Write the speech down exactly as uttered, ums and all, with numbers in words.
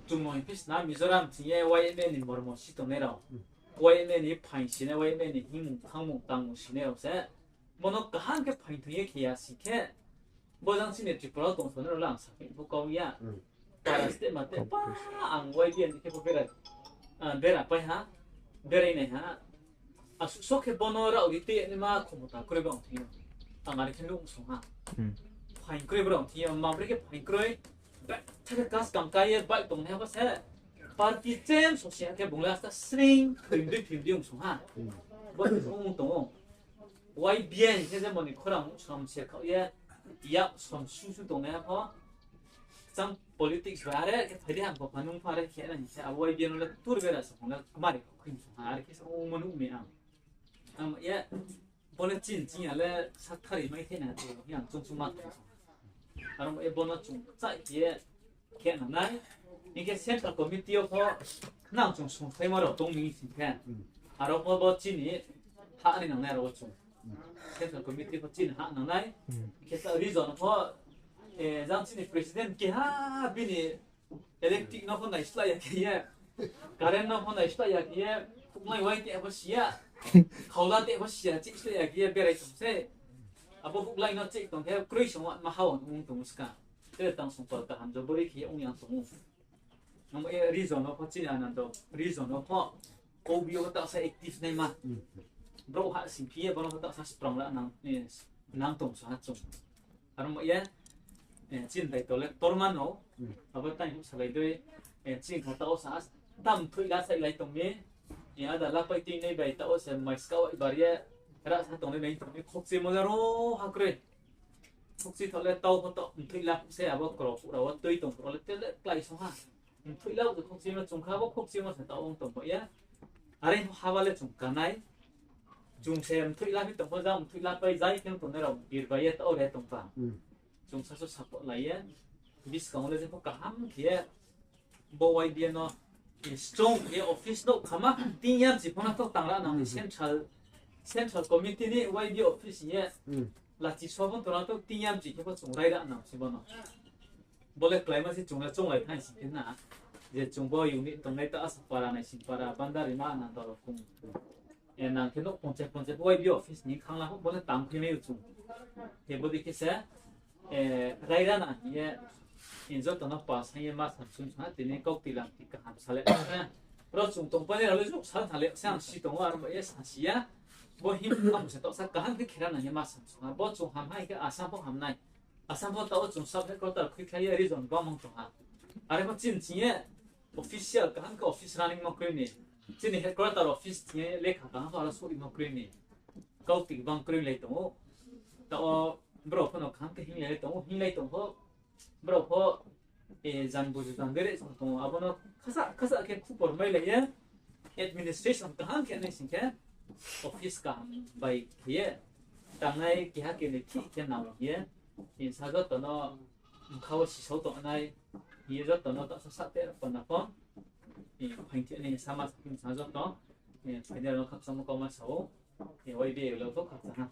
chung no hing phi sna Mizoram ching ye Y M A ni mormo si tongnai rao, Y M A ni phaing sinai, Y M A ni hingmung thangmung tangmung sinai rao se. Bono kaham khe phaing thoi ye khe ya sing khe, bo jang chini Tripura wo tong tongnai rao le ang saphi pho kau ya. Para state ma te pa ang Y B A ni khe pho bera, bera pai ha, berai nai ha. Asuh so khe bono rao ri te naima khomota kroi brao thing yo. Ang are khe nuh song ha. Phaing kroi brao thing yo, ma bre khe phaing kroi. Betha khe kas kam kai ye bai tongnai ha bo se. Party change so se khe bung le asta sring phim dui phim dui ong song ha. Bo ong tong ou. Y B A ni khe je moni khorang som se khao ye, yak som su su tongnai ha pho. Kchang politics bai are khe phai di ham pho pha nung pha are khe nai se abo Y B A no le tur bera se phung le kmari kho khim song ha are khe se ongmo nuh mi ang. Ang ye, bo le chini ching ya le sakthari mai khe na to yang chung chung ma thai. Aro ye bono chung chai khe ye khe nang nai. Hing khe Central Committee yo pho nang chung songthaima rao tong mi sing khe. Aro pho bo chini ha ni nang nai aro chung. Central Committee pho chini ha nang nai. Hing khe sa region pho, jang chini president keha bini electric no pho naislai ya khe ye, current no pho naislai ya khe ye, phuklai wai te pho si ya, khaula te pho si ya, chihslai ya khe ye berai tong se. Abo phuklai no chih tong khe kroi song ma ha ong tong ska. Tre tang song pal kaham jobori khe ye ong yang tong ou. Nang ye region no pho chini Anando region no pho, O B O pho taohsa active naima. Brouh ha sing phi ye bono pho taohsa sprang la nang, nang tong sa ha chung. Aro ma ye, chini daito le torma no, abo tang salai dei, chini kha taoh sa, tam thoih la sailai tong mi, ada lapai tuinai bai taoh se mai skau bar ye, ra sa tongnai nai tong mi, khokchimo le ro ha kroi. Khokchi thaoh le tau pho taoh mthoih la phuh se abo kro phuh rao wo tui tong phuh rao le te le klái song ha. Mthoih la phuh se khokchimo chung kha bo khokchimo se taoh ong tong pho ye. Are ha ba le chung kanai. Chung se mthoih la phi tong pho jang mthoih la pai jai khe tongnai rao birbai ye taoh re tong pa. Chung sasu support lai ye. Buskang le je pho kaham khe ye. Bo Y B A no strong khe office nouh khama tin yamchi pho no to tang ra nang central, central committee ni Y B A office ye. Lachi so pho to na to tin yamchi khe pho chung rai ra nang se bono. Bo le kláima se chung le chounglai thai sing khe na. Je chung bo unit tongnai ta Asapara, Naisingpara, Bandarima, Anandorokong. Nang khe nouh ponchai ponchai bo Y B A office ni khangla pho bo le tang khe nai chung. Khe bo dei khe se, rai ra na hing ye, joto no pa saing ye ma samsung sa tini kaukti lamti kaham sa le. Ro chung tongpai nai rao le juk sa na le se ang si tong ou, aro ba ye sa si ya. Bo him ham se taoh sa kaham khe khe ra nang ye ma samsung ha. Bo chung ham hai khe Assam pho ham nai. Assam pho taoh wo chung sub headquarter khuikhlai ye region bangmang tong ha. Are pho chini ching ye official kaham khe office running mo kroi ni. Chini headquarter office ching ye lekha kaham pho aro souhmo kroi ni. Kaukti bang kroi lai tong ou. Taoh wo brao pho no kaham khe hinglai tong ou, hinglai tong pho. Brao pho, jan buju jan bere tong ou. Abo no khasa khasa khe khupor mailai ye administration kaham khe nai sing khe office kaham bai khe ye tangnai keha kenoi thik khe nang ye, sa joto no bkha wo sisao tongnai, hing ye joto no taohsa sa te panda pho, phaing thik nai sama sa khe sa joto, phainai rao no khakchangmo kauma sa ou, Y B A le pho khakchang ha.